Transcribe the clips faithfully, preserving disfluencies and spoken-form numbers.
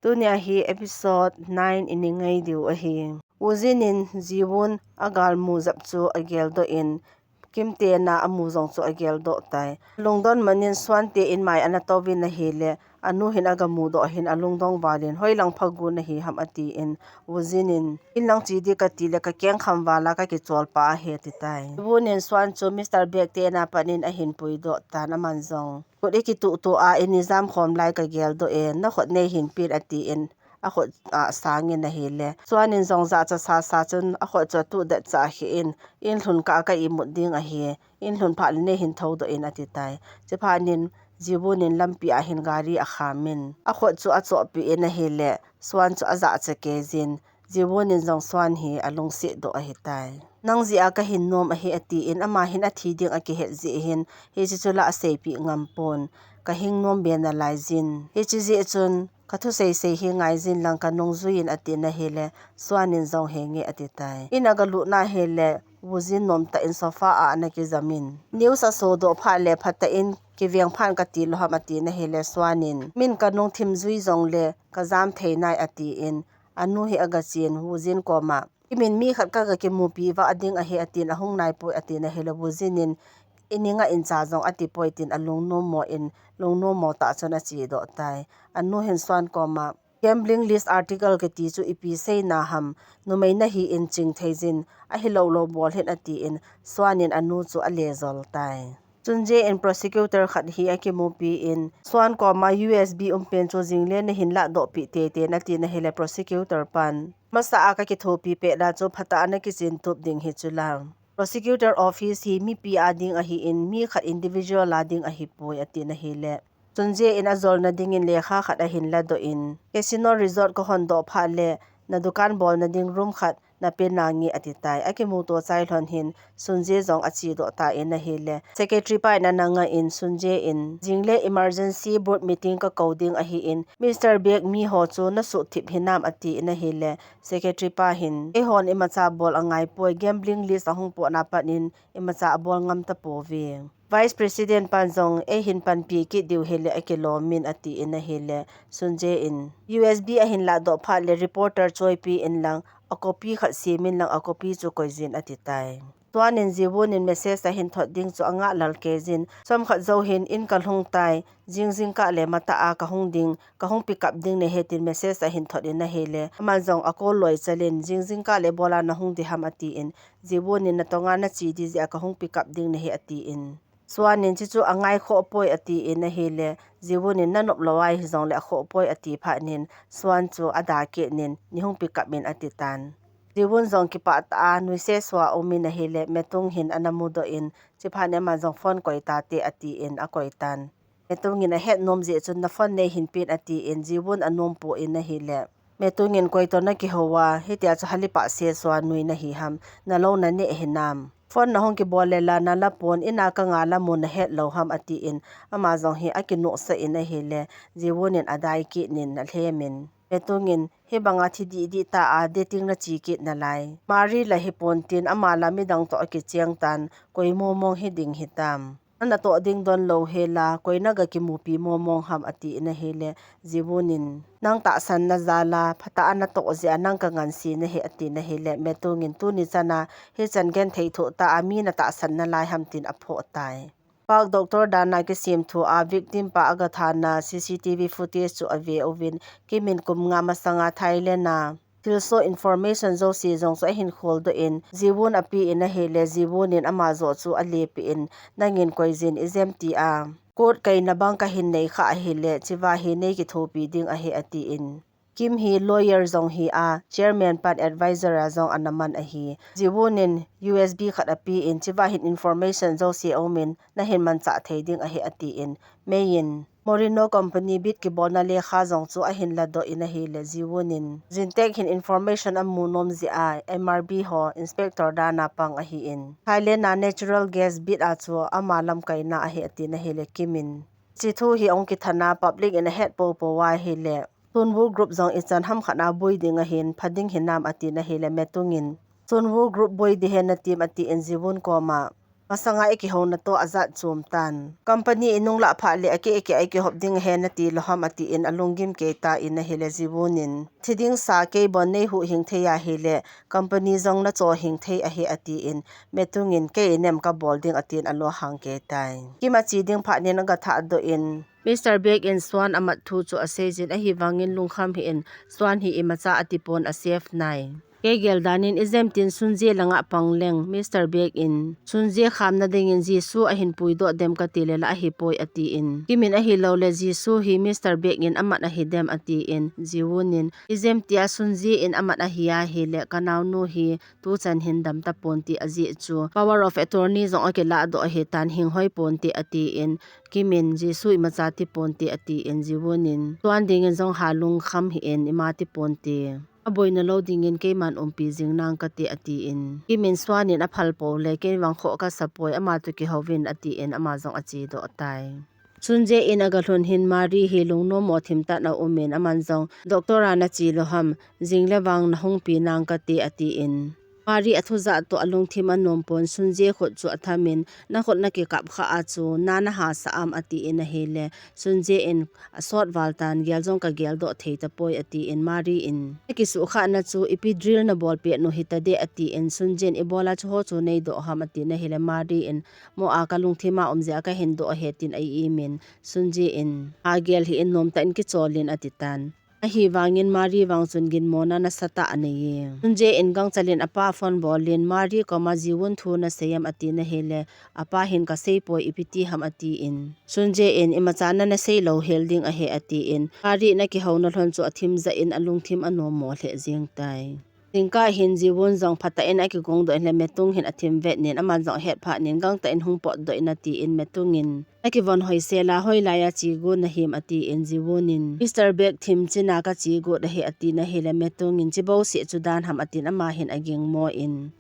Tunia hi episode nine i ngai diu ahi. Woo Jin in Jiwon agalmu jep chu ageldoh in, Kim te na amu jong chu ageldoh tai. Lungdon manin Swan te in mai ana touvin ahile, anu hin agamudoh ahin alungdong valin, hoilang phagu nahi ham atin, Woo Jin in, inlang che ding kati le kakeng kham vala kakicholpah ahi ati tai. Jiwon in Swan chu Mister Baek te na pat in ahin puidoh tan aman jong. Khut ikituh tuh a, ini jamkhom lai kageldoh e, nakhut neihin pin atin, akhut asangin ahile. Swan in jong jachat sasa chun akhut chu atuh det chah ahin, in lhun kah a ka imut ding ahi, in lhun phat le neihin thoudoh in ati tai. Chuphat in Jiwon in lampi a hin gari akhamin, akhut chu achohpeh in ahile, Swan chu ajachat kei jin, Jiwon in jong Swan hi alungset doh ahitai. Nang jeh a kahin nom ahi atin, ama hin athi ding akihet jeh hin, hiche chu la aseipeh ngam pon, kahing nom be nalai jin. Hiche jeh chun, kathusei sei hi ngai jin lang kanung jui in atin ahile, Swan in jong henge ati tai. In agalut na ahile, Woo Jin nomtah in sofa a ana kijamin. News asodoh phat le phatah in kiveng phan kati lou ham atin ahile, Swan in, min kanung thim jui jongle kajam thei nai atin, anu hi agachen Woo Jin koma, Kim in mi khat kaga kimupi vah ding ahi atin, ahung naipoi atin ahile, Woo Jin in, ini ngah in cha jong atipoi tin alungnom mo in, lungnom mo tah chun achedoh tai. Anu hin Swan koma, gambling list article kiti chu ipi seina ham, numei nahin ching thei jin, ahilou lou bol hih in atin, Swan in anu chu alejol tai. Sunjae in prosecutor khat hi akimupi in, Swan koma U S B umpen chu jingle nahin ladoh peh teitei in atin ahile, prosecutor pan, masa a kakithopi pet a chu phatah a nakichin tup ding hichu la. Prosecutor office hi mipi a ding ahin, mi khat individual a ding ahipoi atin ahile, Sunjae in ajolna dingin lekha khat ahin ladoh in, casino resort kahon doh phat le, na dukan bolna ding room khat nape nange ati tai. Akimuto chai lhon hin, Sunjae jong achedoh tan ahile, secretary pa in ana ngah in, Sunjae in, jingle emergency board meeting kakou ding ahin, Mister Baek mi ho chu nasuhthip hinam atin ahile, secretary pa hin, eihon imacha bol angaipoi, gambling list ahung potna pat in, imacha abol ngam tapouve. Vice President pan jong eihin panpi kit diu hile akilom in atin ahile, Sunjae in, U S B ahin ladoh phat le reporter choipi in lang, a copy khat semin lang a copy chu koi jin ati tai. Swan in Jiwon in message ahin thot ding chu angah lal kei jin, chomkhat jou hin in kalhung tai, jing jingkah le matah a kahung ding, kahung pick up ding nahi tin message ahin thot in ahile, aman jong akol loi chal in, jing jingkah le bol a nahung ding ham atin, Jiwon in, natonga nache ding jeh a kahung pick up ding nahi atin. Swan in, chuchu angaikhoh poi atin ahile, Jiwon in, nanop lou ahi jongle akhoh poi ati phat in, Swan chu ada kit in, neihung pick up in ati tan. Jiwon jong kipah tah a nuisat sua um in ahile, Metung hin ana mudoh in, chuphat in ama jong phone koi tate atin akoi tan. Metung in ahet nom jeh chun, na phone neihin pin atin, Jiwon anom pon ahile, Metung in, koi toh nakihou a, hitia chu hali pah se sua nui nahi ham, nalou naneh hinam. Phone nahung kibol le la nala pon, in a kanga la mun nahet lou ham atin, ama jong hi akinuhsah in ahile, Jiwon in adai kit in alhem in, Metung in, hibanga thi dihdih tah a dating nache kit nalai. Mari la hipon tin, ama la midang toh akicheng tan, koi momong hiding hitam. Natoh ding don lou hela, koi naga kimupi momong ham atin ahile, Jiwon in, nang tahsan na jal a, phatah a natoh jeh a nang kangansei nahi atin ahile, Metung in, tuni chan a, hichan genthei thoh tah a mi natahsan nalai ham tin aphoh tai. Park doctor dan a kisem thu a victim pa agatha na C C T V footage chu ave uvin, Kim in kum nga masanga Thailand a thilsoh information jouse jong chu ahin kholdoh in, Jiwon apen ahile, Jiwon in ama joh chu alepeh in, nangin koi jin ijem tia, court kaina bang kahin nei kha ahile, chuva hi nei kithopi ding ahi atin. Kim hi lawyer jong hi a, chairman pan advisor a jong ana man ahi. Jiwon in U S B khat apen, chuva hin information jouse aumin, nahin manchah thei ding ahi atin. Mei in, Morino Company bid kibolna lekha jong chu ahin ladoh in ahile, Jiwon in, Jintek hin information amu nom jeh a, M R B ho inspector dan a pang ahin, Thailand a natural gas bid a chu ama lamkaina ahi atin ahile, Kim in, hiche thu hi ahung kithan a public in ahet popo ahile, Sunwoo Group jong ichan ham khat a boi ding ahin, pha ding hinam atin ahile, Metung in, Sunwoo Group boi ding hi natim atin, Jiwon koma, masanga i kihouna toh ajat chom tan. Company i nunglah phat le akeh akeh a i kihop ding ahi nati lou ham, atin alunggim kei tan ahile Jiwon in, thi ding sa kei bon nei huhhing thei ahile company jong na chohhing thei ahi, atin Metung in, kei inem ka bol ding, atin alunghang kei tai. Kim ache ding phat nin aga thah doh in, Mister Baek in Swan amat thu chu asei jin, ahivangin lungkham hih in, Swan hi imacha ati pon, a safe nai. Kei gel dan in ijemtin Sunjae langa pang leng, Mister Baek in Sunjae khamna dingin Jisoo ahin puidoh dem kati le la ahipoi, atin Kim in, ahilou le Jisoo hi Mister Baek in amat ahi dem, atin Jiwon in, ijemtia Sunjae in amat ahi ahile ka naonu hi tuchan hin dam tapon ti ajeh chu power of attorney jong akilah doh ahi tan, hing hoi pon ti, atin Kim in, Jisoo imacha ti pon ti, atin Jiwon in, Swan dingin jong ha lungkham hih in, ima ti pon ti. Aboina lou dingin keiman umpi jing nang kati, atin Kim in, Swan in aphal pou le kei vang khoh kasa poi, ama toh kihouvin, atin ama jong ache doh tai. Sunjae in aga lhun hin Mari hi lungnom mo thim tah in aum in, aman jong, Doctor a nache lou ham, jing le vang nahung pi nang kati, atin Mari athu jah toh alungthim anom pon, Sunjae khut chu atham in, na khut na kikap kha a chu na nahasah am, atin ahile Sunjae in, asot val tan, gel jong ka gel doh thei tapoi, atin Mari in, na kisuh khah na chu ipi drill na bol pet u hita de, atin Sunjae in, ibola chu ho chu nei doh ham, atin ahile Mari in, mo a ka lungthim a um jeh a ka hin doh ahi, tin a-im in, Sunjae in, ha gel hih in, nom tah in kichol in, ati tan. Ahivangin Mari vang chun ginmona nasatah anei e. Sunjae in gangchal in apa phone bol in, Mari koma Jiwon thu nasei am, ati nahile, apa hin ka sei poi, ipi ti ham, atin Sunjae in, imacha na nasei lou hel ding ahi, atin Mari na kihouna lhon chu athim jah in alungthim anom mo lheh jeng tai. Jingkah hin Jiwon jong phatah in akigong doh in le Metung hin athim vet nin, aman jong ahet phat nin, gangtah in hung potdoh in, atin Metung in, na kivon hoisel a hoilai a che got nahim, atin Jiwon in, Mister Baek thim chin a ka che got ahi, ati nahile Metung in, che bouseh chu dan ham, atin ama hin aging mo in,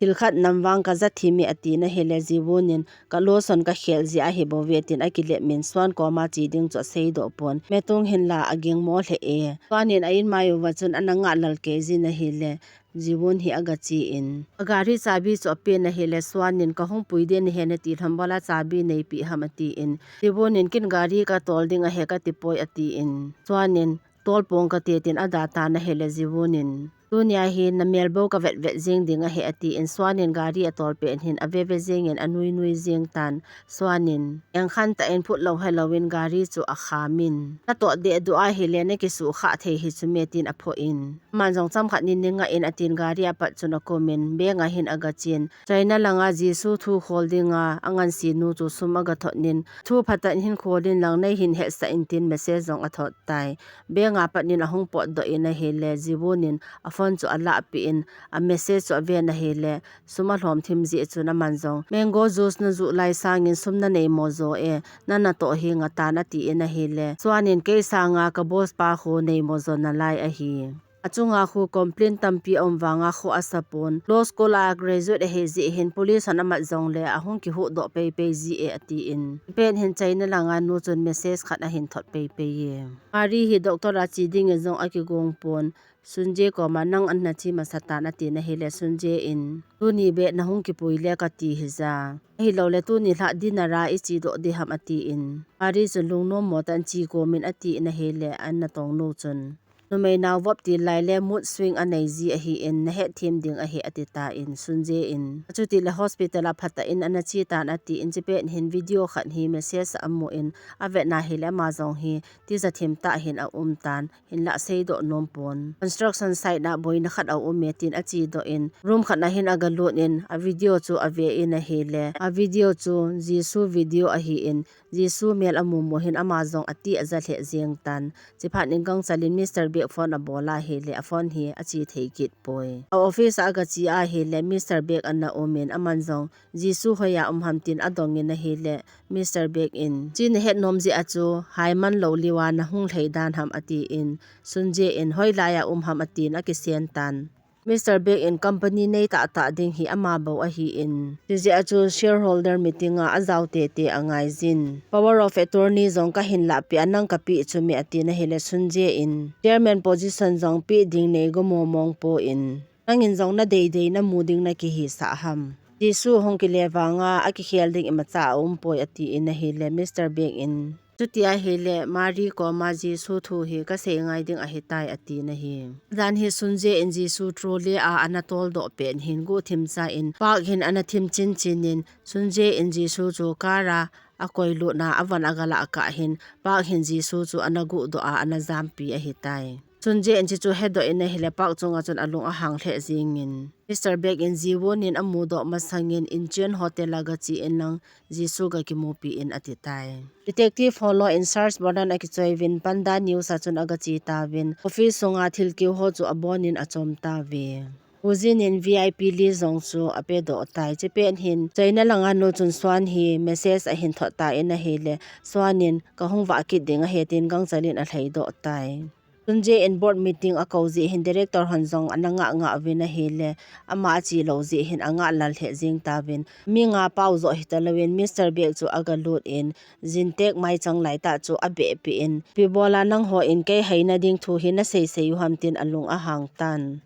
thil khat nam vang ka ja thim e, ati nahile Jiwon in, ka lotion ka khel jeh ahi bou ve, tin akilep min Swan koma che ding chu asei doh pon. Metung hin la aging mo lheh e. Swan in a-in mai uva chun ana ngah lal kei jin ahile, Jiwon hi aga che in, agari chabi chu apen ahile, Swan in, ka hung pui den ahi nati lhon bola chabi nei peh ham, atin Jiwon in, ken gari ka tol ding ahi kati poi, atin Swan in, tol pong kate, tin ada tan ahile Jiwon in, tunia hi na mel bou ka vet vet jeng ding ahi, atin Swan in gari atol pet hin ave ve jeng in anui nui jeng tan. Swan in, engkhan tah in phut lou helou in gari chu akham in, na tot deh duh ahile na kisuh khah thei hi chu me, tin aphoh in, aman jong chomkhat nin nei ngah in, atin gari apat chun akum in, bank a hin aga chen. China langa Jisoo thu khol dinga angansi nu chu sum aga thot nin, thu phatah in hin khol in lang, nei hin hetsah in, tin message jong athot tai. Bank a pat nin ahung potdoh in ahile, Jiwon in aphone chu alah peh in, amessage chu aven ahile, sum alhom thim jeh chun aman jong, mango juice na juh lai sangin sum na nei mo jo e, na natoh hi nga tan, atin ahile, Swan in, kei sanga ka boss pa khu nei mo jo nalai ahi. Achunga khu complain tampi aum vanga khoh asa pon. Law school a graduate ahi jeh hin police hon amat jongle ahung kihuhdoh peipei ji e, atin. Chupet hin China langa nu chun message khat ahin thot peipei e. Mari hi doctor a che dingin jong akigong pon. Sunjae koma nang ana che masa tan, ati nahile Sunjae in, tuni beh nahung kipui le kati hija. Ahilou le tuni lhah dinner a i che doh ding ham, atin. Mari chun lungnom mo tah in che komin, ati nahile ana tong nu chun, numei nao vop til lai le mood swing anei ji ahin, na hetthem ding ahi, ati tan Sunjae in. Achuti le hospital a phatah in ana che tan, atin, chupet hin video khat hi message a amu in, avet nahile ama jong hi tija thim tah hin aum tan, hinlah seidoh nom pon. Construction site a boina khat aum e, tin ache doh in, room khat a hin aga lut in, a video chu ave in ahile, a video chu Jisoo video ahin, Jisoo mel amu mu hin ama jong atija lheh jeng tan. Chuphat nin gangchal in Mister Baek phone abol ahile, a phone hi ache thei kit poi. A office a aga che ahile, Mister Baek ana um in, aman jong Jisoo hoiya um ham, tin adong in ahile, Mister Baek in, che na het nom jeh a chu hai man lou liu a nahung lhai dan ham, atin, Sunjae in, hoilai a um ham, atin akisen tan. Mister Baek in company nei tahtah ding hi ama bou ahin, chujeh a chu shareholder meeting a ajao tete angai jin. Power of attorney jong kahin lahpeh a nang kapeh chu me, ati nahile Sunjae in, chairman position jong peh ding nei go momong pon, nangin jong nadei dei namu ding nakihisah ham, Jisu hung kile vanga akikhel ding imacha aumpoi, atin ahile, Mister Black in, chuti ahile, Mary koma Jisu thu hi kasei ngai ding ahitai, atin ahi. Jan hi Sunje in Jisu trolley a ana toldoh pet hin guhthim cha in Park hin ana thim chinchin in Sunje in Jisu chu car a akoilutna a von agalah kah hin Park hin Jisu chu ana guhdoh a ana jampi ahitai. Sunje in chuchu hedoh in ahile Park chunga chun alung ahang lheh jingin, Mister Black in Jiwon in amudoh masangin Incheon Hotel a gache in lang Jisu gakimupi in atitai. Detective holou in search warrant akichoi uvin Panda News a chun agache tauvin office sunga thilkeu ho chu abonin achom tauve. Woojin in V I P list jong chu apedoh tai. Chupet hin China langa nu chun Swan hi message ahin thot tan ahile Swan in kahung vah kit ding ahi tin gangchal in alhaidoh tai. Sunje in board meeting akou jeh hin director hon jong ana ngah ngah uvin ahile ama ache lou jeh hin angah lal lheh jing tauvin mi nga pao joh hitalouvin Mister Black chu agalut in Jintek maichang laitah chu abehpeh in, ipi bola nangho in kei haina ding thu hi nasei sei u ham tin alung ahang tan.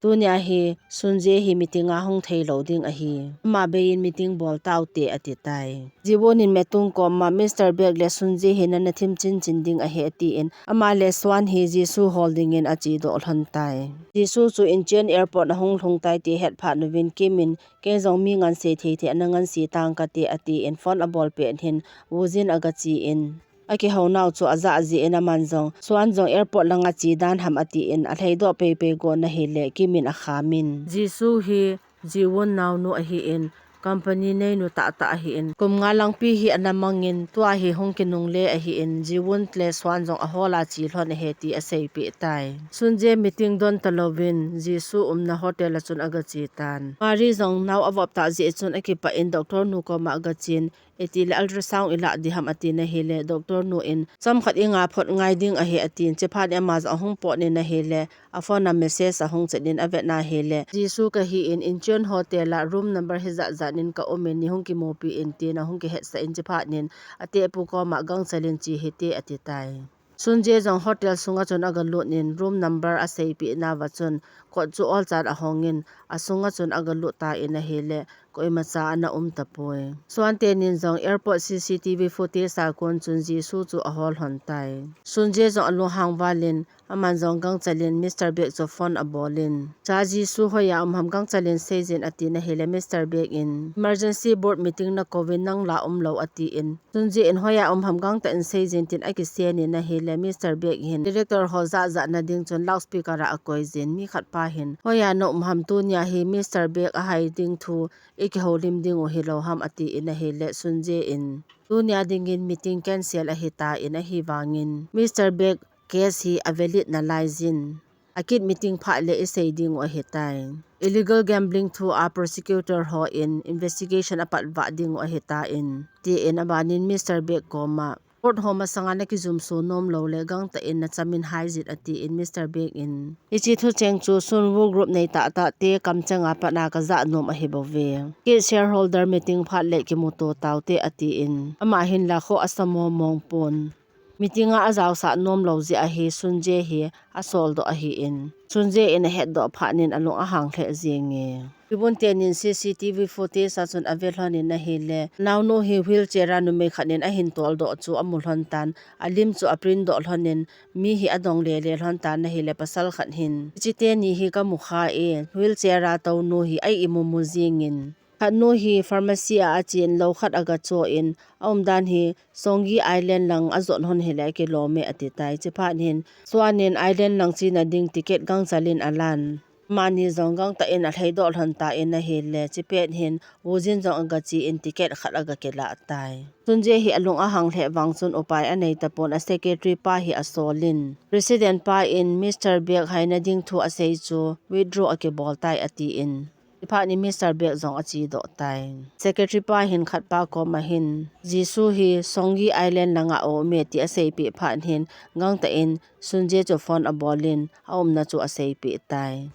Tunia hi Sunje hi meeting a hung thei lou ding ahi. Ama bei in meeting bol taute atitai. Jiwon in Metung koma Mister Black le Sunje hi nana thim chinchin ding ahi atin, ama le Swan hi Jisu hol dingin achedoh lhon tai. Jisu chu Incheon airport ahung lhung tai ti ahet phat uvin Kim in kei jong mi ngansei thei thei ana ngansei tang kate atin phone abol pet hin Woojin agache in, akihounau chu ajah jeh in aman jong Swan jong airport langa che dan ham atin alhaidoh peipei gon ahile Kim in akhamin, Jisu hi Jiwon naonu ahin company neinu tahtah ahin kum nga langpi hi ana mangin tua hi hung kinungle ahin Jiwon le Swan jong ahol a che lhon ahi ti aseipeh tai. Sunje meeting don talouvin Jisu umna hotel a chun agache tan. Mary jong nao avop tah jeh chun akipah in doctor nu koma agachen, itile ultrasound ilah ding ham atin ahile doctor nu in chomkhat inga phot ngai ding ahi atin, chuphat in ama jong ahung pot in ahile aphone a message ahung chet in avet in ahile Jisu kahin Incheon Hotel a room number hijat jat in kaumin neihung kimupi in tin ahung kihetsah in chuphat in atehpu koma gangchal in che hite atitai. Sunje jong hotel sunga chun agalut in room number aseipeh nauva chun kot chu olchan ahongin asunga chun agalut tan ahile koimacha ana um tapoi. Swan tenin jong airport C C T V footage a kon chun Jisu chu ahol lhon tai. Sunje jong alunghang valin aman jong gangchal in Mister Black chu phone abolin, cha Jisu hoiya um ham gangchal in seijin atin ahile Mister Black in emergency board meeting nakouvin nang la umlou atin, Sunje in hoiya um ham gangtah in seijin tin akisenin ahile Mister Black hin director ho jahjahna ding chun loudspeaker a akoijin mi khatpa hin hoiya na um ham tunia hi Mister Black ahai ding thu ikihoulim ding u hilou ham atin ahile Sunje in tunia dingin meeting cancel ahitan ahivangin Mister Black case hi avalid nalaijin akit meeting phat le isei ding u ahitai. Illegal gambling thu a prosecutor hon investigation apat vah ding u ahitai, tin abanin Mister Black koma court ho masanga nakijumso nomlou le gangtah in nachamin haijin atin Mister Black in, hiche thucheng chu Sunwoo group nei tahtah te kamcheng a pat a kajah nom ahibouve. Kit shareholder meeting phat le kimuto taute atin ama hin lakhoh asa momong pon. Meeting a ajaosah nomlou jeh a hi Sunje hi asoldoh ahin, Sunje in ahetdoh phat in alung ahang lheh jenge. Jiwon tenin C C T V footage a chun ave lhonin ahile, naonu hi wheelchair a numei khat in ahin toldoh chu amu lhon tan, alim chu aprint doh lhonin, mi hi adong lele lhon tan ahile pasal khat hin, hiche teni hi kamu kha e, wheelchair a tounu hi a imu mu jingin, khatnu hi pharmacy a achen lou khat agacho in, aumdan hi Songgi Island lang ajot lhon hile akilom e atitai. Chuphat hin Swan in Island lang chena ding ticket gangchal in alan, amani jong gangtah in alhaidoh lhon tan ahile, chupet hin Woojin jong agache in ticket khat agakilah tai. Sunje hi alung ahang lheh vang chun upai anei tapon, asecretary pa hi asolin, president pa in Mister Black haina ding thu asei chu withdraw akibol tai atin, chuphat in Mister Black jong achedoh tai. Secretary pa hin khatpa koma hin Jisu hi Songgi Island langa aume ti aseipeh phat hin gangtah in Sunje chu phone abolin aumna chu aseipeh tai.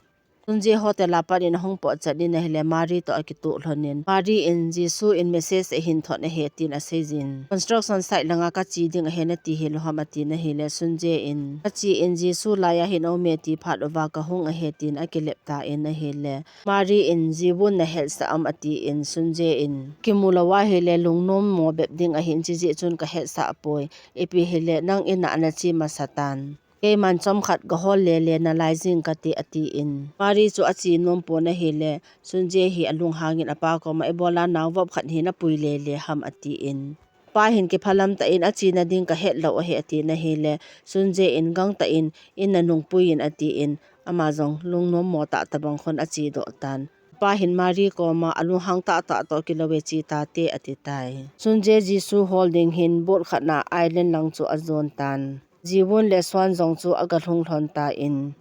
Sunje hotel a pat in ahung potchan in ahile, Mari toh akitoh lhon in, Mari in Jisu in message ahin thot ahi tin aseijin. Construction site langa kache ding ahi nati hilou ham atin ahile, Sunje in, kache in Jisu laiya hin aume ti phat uva kahung ahi tin akilep tan ahile, Mari in, Jivun nahetsah am atin, Sunje in, kimu lou ahile lungnom mo bep ding ahin, chujeh chun kahetsah poi, ipi hile nang in a nache masatan. Keiman chomkhat gahol lele nalai jing kate atin. Mari chu ache nom pon ahile, Sunje hi alunghang in apa koma, ibola nao vop khat hi napui lele ham atin. Pa hin kiphalam tah in achena ding kahet lou ahi atin ahile, Sunje in gangtah in, in nanung pui in atin, ama jong lungnom mo tah tabang khun ache doh tan. Pa hin Mari koma alunghang tahtah toh kilou e, che tate ati tai. Sunje Jisu hol ding hin boat khat na island lang chu ajon tan. Jivun le Swan jong chu agalhung lhon tan.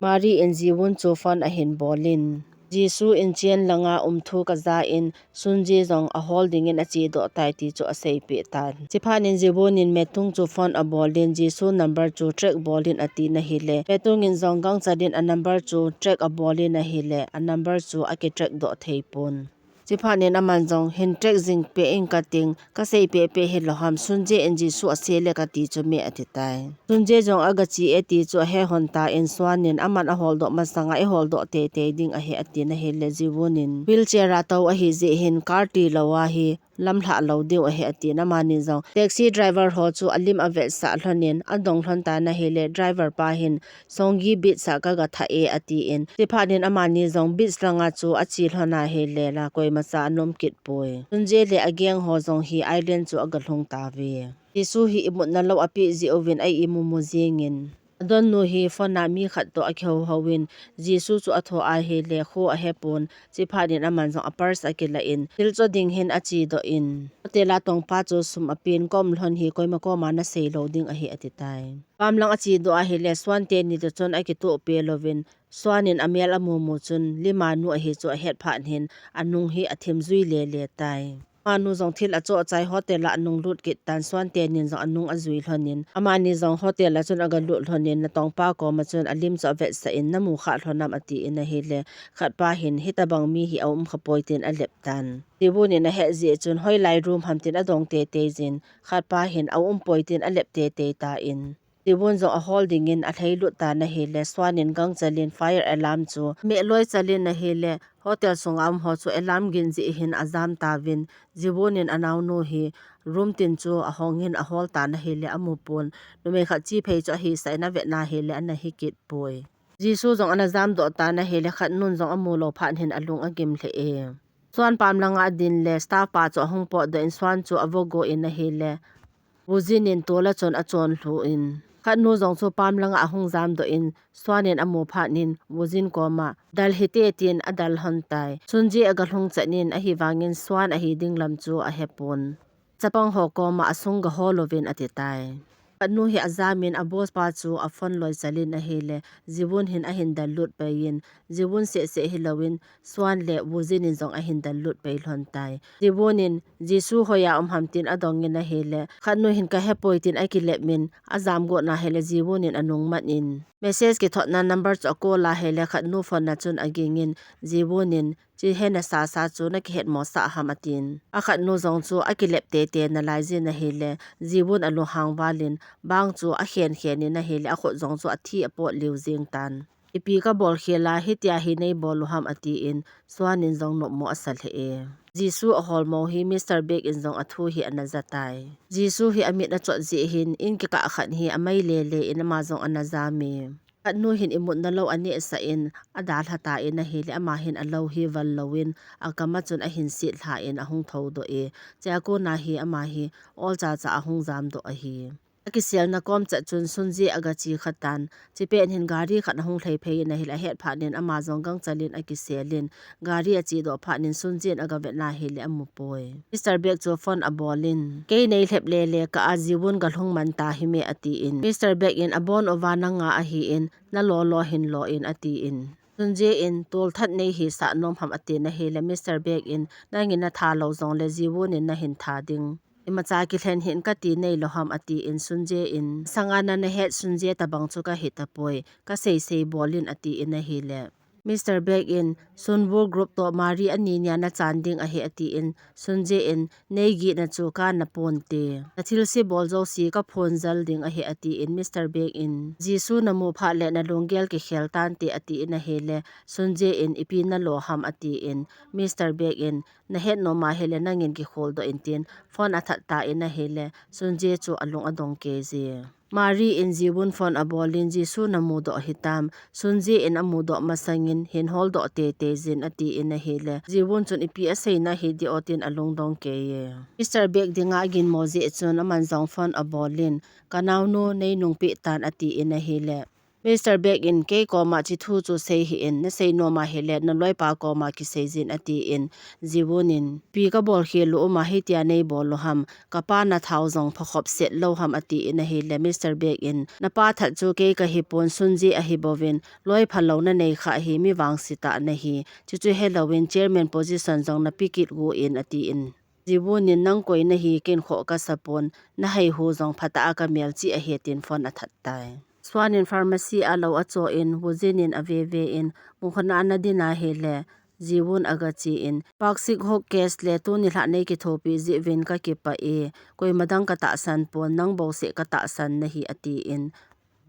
Mari in Jivun chu phone ahin bol in, Jisu in chen langa um thu kaja in, Sunje jong ahol ding in ache doh tai ti chu aseipeh tan. Chuphat in Jivun in Metung chu phone abol in, Jisu number chu track bol in atin ahile, Metung in jong gangchal in a number chu track abol in ahile, a number chu akitrack doh thei pon. Chuphat in aman jong, hin track jing peh in kating, kasei peh peh hilou ham, Sunje in Jisu ase le kati chu me ati tai. Sunje jong agache e ti chu ahe lhon tan, Swan in aman ahol doh masanga ihol doh teitei ding ahi atin ahile, Jivun in wheelchair a tou ahi jeh hin car tilou a hi lamlhah lou diu ahi atin, amani jong taxi driver ho chu alim avetsah lhon in adong lhon tan ahile, driver pa hin Songgi beach a kaga thah e atin, chuphat in amani jong beach langa chu ache lhon ahile la koimacha anom kit poi. Sunje le a gang ho jong hi island chu agalhung tauve. Jisu hi imutna lou apeh jeh uvin a imu mu jing in, adonnu hi phone a mi khat toh akihou hou in, Jisu chu athoh ahile kho ahe pon, chuphat in aman jong a purse akilah in, thil cho ding hin ache doh in, hotel a tongpa chu sum apen, kaum lhon hi koima koma nasei lou ding ahi ati tai. Pam lang ache doh ahile, Swan teni toh chun akitoh peh louvin, Swan in amel amu mu chun, Lima nu ahi chu ahet phat in, anung hi athim jui lele tai. Amanu jong thil achoh chai hotel a anung lut kit tan, Swan tenin jong anung ajui lhon in, amani jong hotel a chun agalut lhon in, natongpa koma chun alim chu avetsah in, namu kha lhon am atin ahile, khatpa hin, hitabang mi hi aum kha poi tin alep tan. Jivun in ahet jeh chun, hoilai room ham tin adong teitei jin, khatpa hin aum poi tin alep teitei tan. Jivun jong ahol ding in alhailut tan ahile, Swan in gangchal in fire alarm chu meh loi chal in ahile, hotel sunga um ho chu alarm gin jeh hin ajam tauvin, Jivun in anaonu hi room tin chu ahong in ahol tan ahile, amu pon, numei khat chi phei chu ahisah in avet na ahile, ana hi kit poi. Jisu jong ana jam doh tan ahile, khatnun jong amu lou phat in alung agim lheh e. Swan pam langa adin le, staff pa chu ahung potdoh in, Swan chu avoh go in ahile, Wujin in tol a chun achon lhu in, khatnu jong chu pam langa ahung jam doh in, Swan in amu phat in, Wujin koma, dal hite tin adal lhon tai. Sunje agalhung chan in, ahivangin Swan ahi ding lam chu ahe pon. Chapang ho koma asung gahol uvin ati tai. Khatnu hi ajam in, a boss pa chu aphone loi chal in ahile, Jivun hin ahin dal lut pai in, Jivun seh seh hilou in, Swan le Wujin in jong ahin dal lut pai lhon tai. Jivun in, Jisu hoiya um ham tin adong in ahile, khatnu hin kahe poi tin akilep in, ajam got na ahile, Jivun in anung man in, message kithotna number chu acall ahile, khatnu phone a chun aging in, Jivun in, Chi he nasa sa chu nakihet mo sah ham atin. Akhatnu jong chu akilep teitei nalai jin ahile, Jivun alunghang val in, bang chu akhen khen in ahile, akhut jong chu athi apot liu jing tan. Ipi kabol khel a, hitia hi neibol u ham atin, Swan in jong nopmo asa lheh e. Jisu ahol mo hi Mister Black in jong athu hi ana ja tai. Jisu hi amit achot jeh hin, in kikah khat hi amai lele in ama jong ana jam e. Khatnu hin imutna lou anehsah in, adalha tan ahile, ama hin alou hi val lou in, akam a chun ahin sit lha in ahung thoudoh e. Chea kona hi ama hi olcha cha ahung jamdoh ahi. Akiselna kom chat chun Sunje agache kha tan. Chipet hin gari khat ahung lhai phei in ahile, ahet phat in ama jong gangchal in akisel in, gari achedoh phat in Sunje in agavet na ahile amu poi. Mister Black chu phone abol in, kei neilhep lele kah a, Jivun galhung man ta hime atin. Mister Black in abon uva nanga ahin, nalo lo hin lo in atin. Sunje in, tolthat neihisah nom ham atin ahile, Mister Black in, nangin natha lou jongle Jivun in nahin tha ding. Imacha kilhen hih in kati neilou ham atin, Sunje in, sanga nana het Sunje tabang chu kahi tapoi, kasei sei bol in atin ahile. Mister Black in, Sunwoo group toh Mari ani nia na chan ding ahi atin, Sunjae in, nei gihna chu kana ponte. Na thilse bol jouse ka phonjal ding ahi atin, Mister Black in, Jisoo na mu phat le na lunggel kikhel tante atin ahile, Sunjae in, ipi na lo ham atin, Mister Black in, na het nom ahile nangin kikhol doh in tin, phone a that tan ahile, Sunjae chu alung adong kei je. Mari in Jiwon phone abol in Jisoo na mudoh hitam, Sunjae in amudoh masangin hin holdoh teitei jin atin ahile, Jiwon chun ipi asei na hi dih o tin alungdong kei e. Mister Black dinga aginmo jeh chun aman jong phone abol in, ka naonu nei nungpeh tan atin ahile, Mister Black in kei koma hiche thu chu sei hih in, na sei nom ahile na loipa koma kisei jin atin, Jiwon in, ipi ka bol khel u um a hitia nei bol u ham, ka pa na thao jong phakhop set lou ham atin ahile, Mister Black in, na pa that chu kei kahi pon Sunjae ahi bouvin, loi phalou na nei kha hi mi vangse tah na hi, chuchu helouvin chairman position jong na pe kit gu in atin. Jiwon in, nang koi na hi ken khoh kasa pon, na haihu jong phatah a ka melchih ahi tin phone a that tai. Swan in pharmacy a lou acho in, Woo Jin in ave ve in, mun khat a ana din ahile, Jiwon aga che in, Park Sik Hok case le tuni lhah nei kithopi jeh uvin ka kipah e, koima dang ka tahsan pon, nang bouseh ka tahsan na hi atin.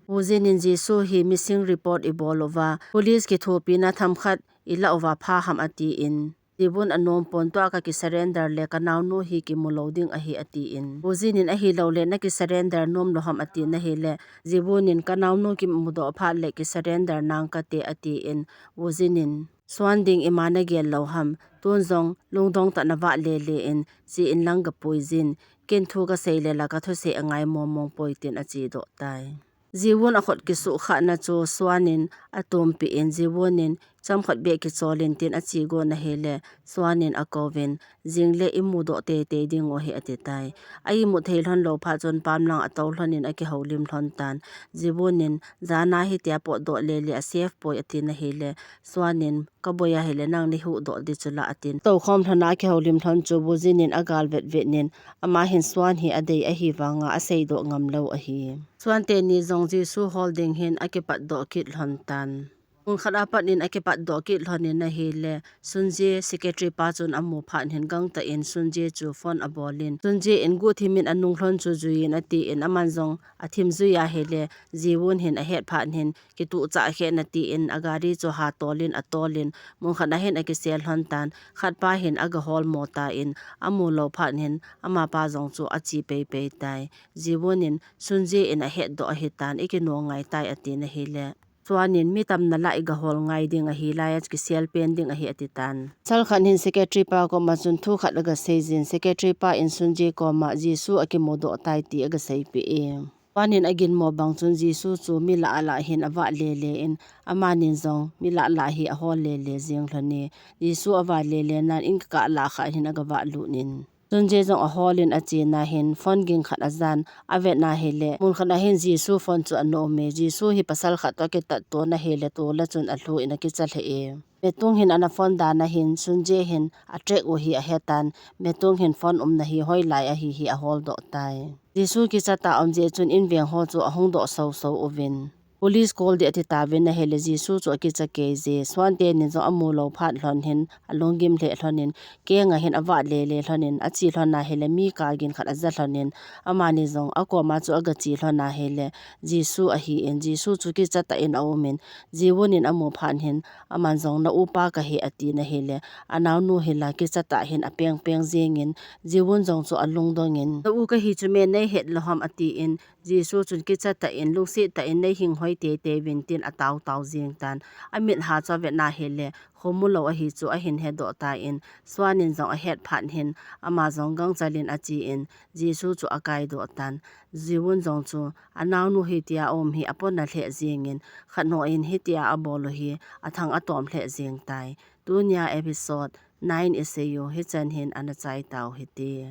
Woo Jin in Jisoo hi missing report ibol uva, police kithopina themkhat ilah uva pha ham atin. Jiwon anom pon, tua ka kisurrender le ka naonu hi kimu lou ding ahi atin. Woo Jin in ahilou le na kisurrender nom lou ham atin ahile, Jiwon in ka naonu kimudoh phat le kisurrender nang kate atin. Woo Jin in, Swan ding ima na gel lou ham, tun jong lungdong tah na vah lele in, che in lang ga pui jin, ken thu ka sei le la ka thusei angai mong mong poi tin ache doh tai. Jiwon akhut kisuhkhah na chu Swan in atumpi in, Jiwon in chomkhat beh kichol in tin ache gon ahile, Swan in akouvin, jing le imudoh teitei ding u ahi ati tai. A imut thei lhon lou phat chun pam lang atou lhon in akihoulim lhon tan. Jiwon in, jan a hitia potdoh lele a safe poi atin ahile, Swan in, ka boi ahile nang nei huhdoh ding chu la atin. Toukhom lhon a akihoulim lhon chu Woo Jin in agal vetvet in, ama hin Swan hi adei ahi vanga aseidoh ngam lou ahi. Swan teni jong Jisoo hol ding hin akipatdoh kit lhon tan. Mun khat a pat in akipatdoh kit lhon in ahile, Sunjae secretary pa chun amu phat in gangtah in Sunjae chu phone abol in, Sunjae in guhthim in anung lhon chu jui in atin, aman jong athim jui ahile, Jiwon hin ahet phat in kituh chah khen atin, agari chu hatol in atol in, mun khat a hin akisel lhon tan, khatpa hin aga holmo tan, amu lou phat in amapa jong chu ache peipei tai. Jiwon in, Sunjae in ahetdoh ahitan, ikinu ngai tai atin ahile, Swan in, mi tamna lah iga hol ngai ding ahi, lai a kisel pen ding ahi ati tan. Pasal khat hin secretary pa koma chun thu khat aga sei jin, secretary pa in Sunjae koma Jisoo akimudoh tai ti aga seipeh e. Swan in aginmo bang chun Jisoo chu mi lah lah hin avah lele in, amanin jong mi lah lah hi ahol lele jeng lhon e. Jisoo avah lele nan in kah lah khat hin aga vah lut in, Sunjae jong ahol in ache na hin phone ging khat ajan, avet na hile, mun khat a hin Jisoo phone chu ana um e, Jisoo hi pasal khat toh akitatto na hile, tol a chun alhu in akicha lheh e. Metung hin ana phone dan a hin, Sunjae hin atrack u hi ahetan, Metung hin phone umna hi hoilai ahi hi aholdoh tai. Jisoo kicha tah a um jeh chun inveng ho chu ahung doh soso uvin, police call ding ati tauvin ahile, Jisoo chu akicha kei je. Swan teni jong amu lou phat lhon hin alunggim lheh lhon in, keng a hin avah lele lhon in, ache lhon ahile, mi kagin khat aja lhon in, amani jong akoma chu aga che lhon ahile, Jisoo ahin, Jisoo chu kicha tah in aum in, Jiwon in amu phat hin, aman jong na upa kahi atin ahile, anaonu hi la kicha tah hin apeng peng jeng in, Jiwon jong chu alungdong in, na u kahi chu me nei het lou ham atin, Jisoo chun kicha tah in, lungset tah in nei hing hoi teitei uvin tin atao tao jeng tan. Amit ha chu avet na hile, khomu lou ahi chu ahin hedoh tan, Swan in jong ahet phat hin, ama jong gangchal in ache in, Jisoo chu akaidoh tan. Jiwon jong chu anaonu hitia aum hi apona lheh jeng in, khat noh in hitia abol u hi athang atom lheh jeng tai. Tunia episode nine isei u hichan hin ana chai tau hite.